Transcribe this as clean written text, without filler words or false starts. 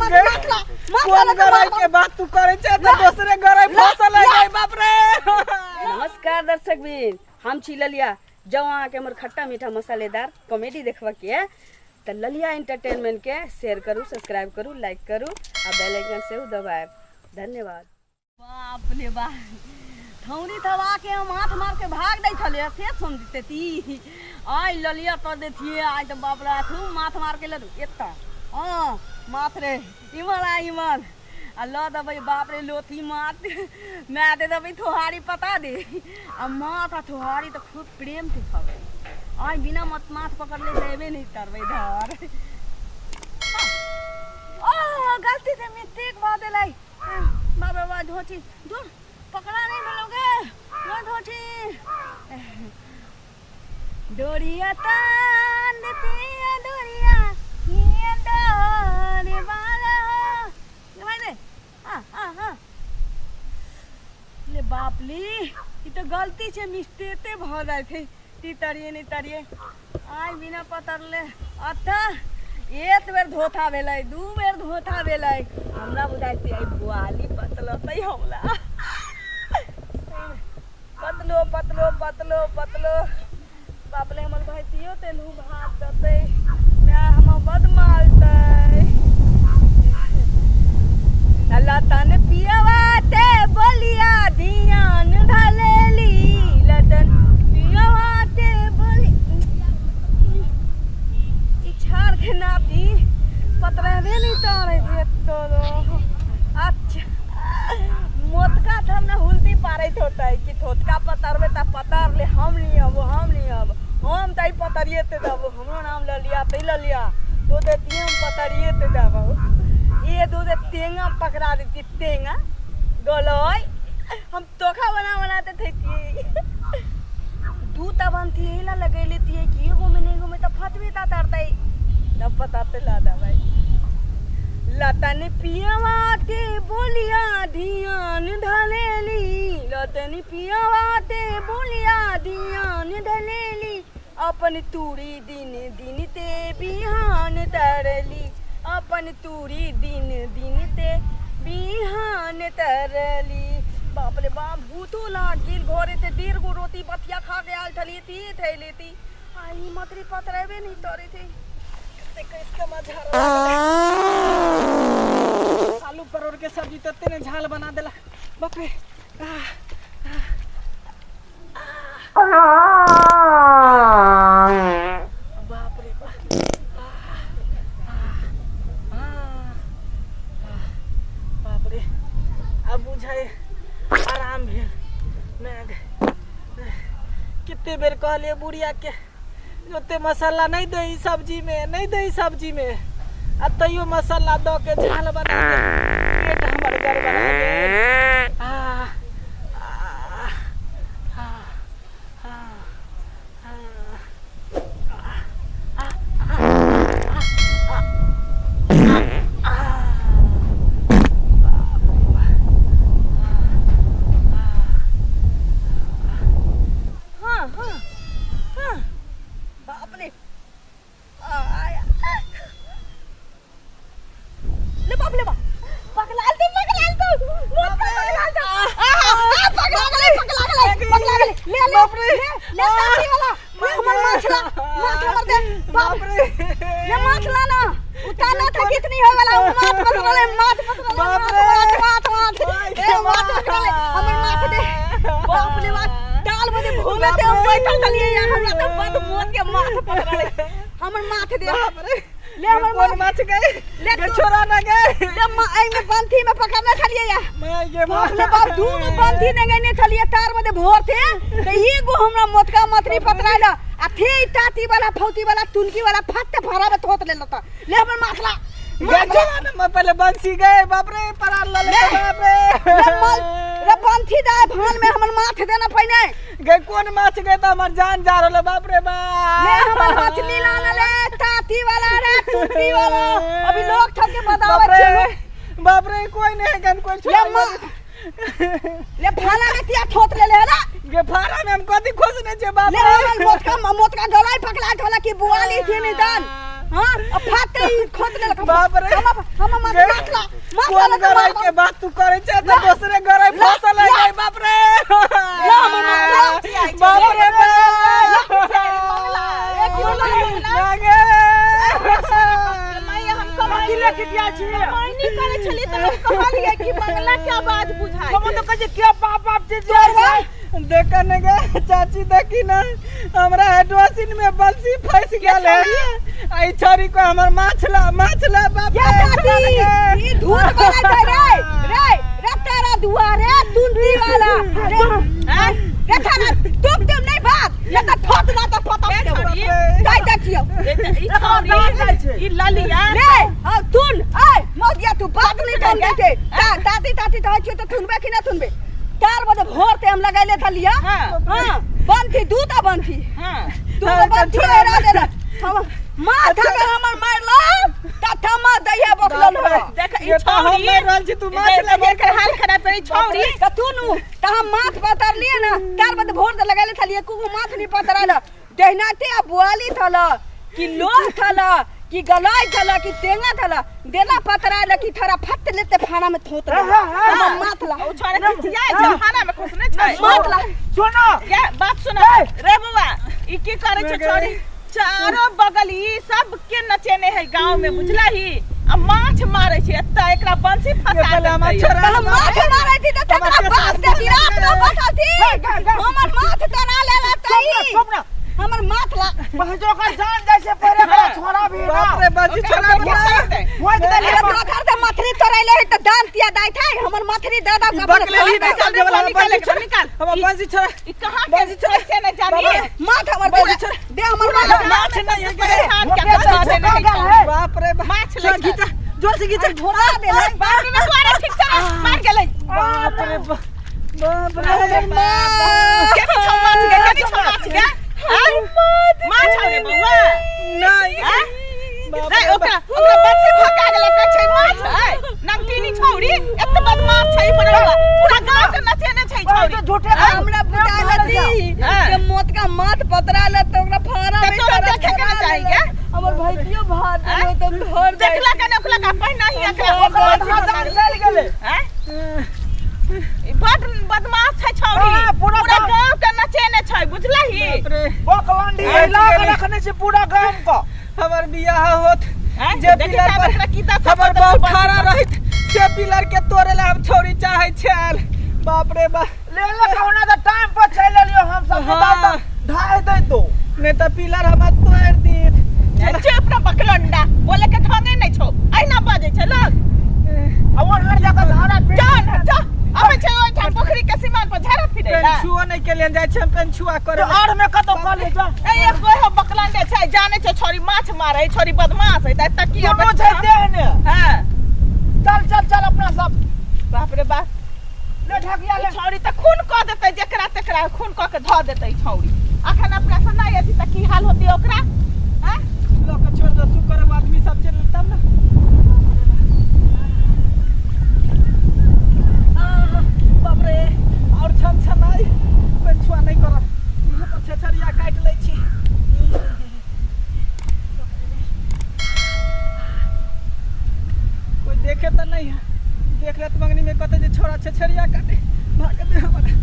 मत गे, माथ ला माथ ला कोन ना तो गरई मारबो। के बात तू करे छे त दोसरे गरई फसल है गई बाप रे। नमस्कार दर्शक बिन, हम छी ललिया। जब अहाँके हमर खट्टा मीठा मसालेदार कॉमेडी देखबऽ के है तऽ ललिया एंटरटेनमेंट के शेयर करू, सब्सक्राइब करू, लाइक करू आ बेल आइकन सेहो दबायब। धन्यवाद। बाप रे बाप, थौरी थवा के हम हाथ मार के भाग दै छलियै, फेर सुन देते ती आइ ललिया तो देथिए आइ तऽ बाप रे खूब माथ मार के लदू एतऽ। हँ माथ रे इमहर आ इमहर आ लऽ देबै बाप रे लोथी माथ माय दे देबै थोहारी पता दे आ माथ आ थोहारी तऽ खूब प्रेम से खबै। आइ बिना मत माथ पकड़ले देबे नहीं करबै धर। ओ गलती से मिस्टेक भऽ गेलै बाप रे बाप, धोती दूर पकड़ा नहीं मिलोगे ना धोती। डोरिया तान देती डोरिया नियन डोरी वाला भाई दे। हाँ हाँ हाँ ले बाप ली, ई तो गलती छे मिस्टेके भ जाय छै। ती तरिए नहीं तरिए आइ बिना पतरले अतः एक बेर धोखा भेलै, दू बेर धोखा भेलै। हमरा बुझाइ छै आइ बुआली पतलतै हमरा। पतलो पतलो पतलो पतलो बाप रे, हमर भैतियो तेलहु भात देतै, माय हमर बड मारतै। लतन पियवा ते बोलिया धियान धलेली, लतन पियवा ते बोली ई छाड़ के नाती पतरबे नहीं तोरे जे तोरो। अच्छा मोतका त हमरा हुलती पारैत होतै कि थोतका पतरबे त पतर ले, हम नहीं अबो, हम नहीं अबो, हम त ई पतरिए ते देबो, हमरो नाम ललिया ते ललिया तो देतिए हम पतरिए ते देबो। ये दूध टेंगा पकड़ा देती टेंगा गलोय हम तोखा बना बना दे थी। दू तब हम थी ला लगे लेती है कि एगो में नहीं में त फतवे ता तरतै तब बताते ला दबाई। लतन पियवा ते बोलिया धियान धलेली, लतन पियवा ते बोलिया धियान धलेली, अपन तूरी दिन दिन ते बिहान तरली, अपन तूरी दिन दिन ते बिहान तरली। बाप रे बाप, भूतो लाग गेल घरे ते 1.5 गो रोटी बथिया खा के आयल छली ती थैली ती आई मतरी पतरेबे नहीं तरे थे। इसका मजा आलू परोड़ के सब्जी तते ने झाल बना देला बाप रे। बाप रे बाप, बाप रे, अब बुझाए आराम भेल। कितने बेर कहलिए बुढ़िया के ओते मसाला नहीं दे सब्जी में, नहीं दे सब्जी में, आ तैयो मसाला दऽ के झाल बना के पेट हमर गड़बड़ा गेल। आ आ आ आ हाँ हाँ हाँ बाप रे, आया ले बाप ले बाप, पकड़ा तो पकड़ा तो पकड़ा तो आ पकड़ा गले पकड़ा गले पकड़ा गले ले ले बाप रे, ले ताती वाला ले हमर माछ ला, माछ हमर दे बाप रे, ले माछ ला ना उताना था कितनी हो वाला माछ पकड़ा ले, माछ पकड़ा ले, बाप रे, माछ माछ माछ ए माछ पकड़ा ले हमर माछ दे। बाप रे बाप, दाल बदे भूले ते हम बैठल छलियै यार, हमरा त बद मोन के माछ पकड़ा ले हमर माछ दे। बाप रे, ले हमर कोन माछ गए ले गे छोरा ना गए ले एई में बंथी में पकड़ने छलियै या। मैं गे बाप रे बाप, दू गो बंथी ने गने छलियै तार बदे भोर थे त एगो हमरा मोटका मथरी पतरा ला आ थे ताती वाला फौती वाला तुनकी वाला फट फरा में थोत ले लता। ले हमर माछ ला गे छोरा ना, मैं पहले बंसी गए बाप रे परार ल ले बाप रे। ले मल रे बंथी दे भान में हमर माछ देना पहिने गे कोन माछ गए त हमर जान जा रहल बाप रे बाप। ले हमर मछली लान ले ताती वाला रे तुनकी वाला अभी लोग थक के बतावे बाप रे, छे। बाप रे, कोई नहीं गन कोई ले छोड़ा ले फाला में तिया ठोत ले ले ना गे फाला में हम कथी खोजने छे बाप ले रे। हमर मोटका मोटका गलाई पकड़ा ठोला की बुआली थी नहीं दान। हां अब फाटे ही खोद लेलक। बाप रे। हम हम माथ माथ ला माथ कोन ला गरई के बात तू करे छे त दोसरे गरई फसल है गई। बाप रे ला, हमर माथ ला। बाप रे एक माय हम कमाई की लेके गया छी कमाई करे छली त हम कहलिए कि मंगला के आवाज बुझाई हम तो कहै छी के बाप बाप जे जाइ छै देखन गे चाची देखी ना हमरा हेडवासिन में बंसी फंस गेल है। आई छोरी को हमर माछ ला माछ ला बाप या रे दादी ई धूत वाला छै रे रे रे तारा दुआरे तुंदी वाला रे हैं? रे तारा तुम तुम नहीं बात ये त ठोत ना त पता ए छोरी, जाय देखियो ई छोरी ई ललिया रे आ तुन आय मौदिया तू बात नहीं कम देते ता ताती ताती त छियो त थुनबे कि ना थुनबे तार बदे भोर ते हम लगाइले थलिया हां हां बंथी दूता बंथी हां तू तो बंथी हेरा देला हम माथा के हमर मारला ता थमा दैया बकलल हो देख ई ये तो हम छोरी मार रहल छी तू माछ ला एकर हाल खराब करे छोरी त तू नु त हम माथ पतर लिए ना तार बद भोर दे लगाइले थलिए कुकु माथ नहीं पतराल दहनाते आ बुआली थल कि लोह थल कि गलाई थल कि तेंगा थल देला पतराल कि थोड़ा फट लेते फाना में थोत रहे हमर माथ ला ओ छोरा खिसिया छै खाना में खुसने छै माथ ला सुनो ये बात सुनो रे बउआ ई की करे छै छोरी चारो बगल ई सब के नचेने है गांव में बुझला ही आ माछ मारे छै एत्ता एकरा बंसी फंसा पहले हमर देलकै। छोरा त हम माथ मारै थी त तकरा बाप दे रात में बैठल थी हमर माथ तोरा ले तई सुन ना हमर माथ ला बहजो का जान जाइ छै पहिले ओकरा छोड़ा भी ना बाप रे बंसी ओकरा छोड़ा ओकरा बना छोड़ दे। भोग देली अरे दोसर दे मथरी तोरैले है त दान तिया दाई थे हमर मथरी दादा के अपन बकलेली नहीं समझे वाला निकाल, बंसी छोड़ा निकाल। हमर बंसी छोड़ा ई कहाँ के बंसी छोड़ा। कैसे न जानी माथ हमर दे दे हमर माथ माछ नहीं है गे। परेशान के कर देने है छोरी। बाप रे बाप माछ ले चल चल। घीचा जोर से घीचा भोरा दे ले बाप रे बाप, अरे ठीक से रह, मार गेलै बाप रे बाप बाप रे के छौ माछ गे के छौ माछ गे आय, माछ हौ रे बउआ नहीं आय? बाप नहीं रे ओकरा ओकरा बंसी फका गेलै कहै छै माछ है नमकीनी छौरी एते बदमाश छै ई बड़ौआ पूरा गांव के नचेने छै छौरी झूठे हमरा बुझा लती हाँ। के मौत का माथ पतरा ले त ओकरा फाड़ा त में तोरा तोरा देखे के ना चाही गे? हमर भैतियो भात आँय? देलो त घर देखला के ने ओकरा का पहिना ही एकरा ओकर आधा जान चलि गेलै आँय? ई बड बदमाश छै छौरी हाँ, पूरा पूरा गाँव। गांव के नचेने छै बुझलही बाप रे बकलंडी हिला के रखने छै पूरा गाम के हमर बियाह होत आँय? जे देखी पिलर साहब पर एकरा की दशा हमर करतै बहुत बंसी खड़ा पर। रहित से पिलर के तोड़े ला हम छोरी चाहे छल बाप रे बाप ले ले कहुना त टाइम पर चलि एलियो हम सब हाँ। तऽ ढाइ दैतो नहीं तो पिलर हमर तोड़ दीत चुप ना बकलंडा बोले के ढंगे नहीं छौ अहिना बाजै छै लोग आ ओनहर जाकऽ धारा पीट जा ना जा अबै छै ओहिठाम पोखरी के सीमान पर झाड़ा फिरै ला पेंछुओ नहीं के लिए जाइ छै हम पेंछुआ करे तऽ आर में कतौ कऽ ले जा ए एक गोय हो बकलंडे छै जाने छै छोरी माछ मारे छोरी बदमाश है त एतऽ की अबै दुनू छै देह ने हां चल चल चल अपना सब बाप रे बाप ले ढकिया ले ई छौरी तऽ खून कऽ देतै जेकरा तेकरा खून कऽ के धऽ देतै छौरी अखन अपना से नहि अथी तऽ की हाल होतै ओकरा आँय? लऽ के छोड़ दो शुक्र आदमी सब चलि तब ना आह, बाप रे और छन छन आई पेंछुआ नहीं करत इहो पर छेछरिया काटि लै छी कोई देखे तऽ नहीं है देख लेत मंगनी में कहते जे छोरा छेछरिया काटे भाग दे हमरा।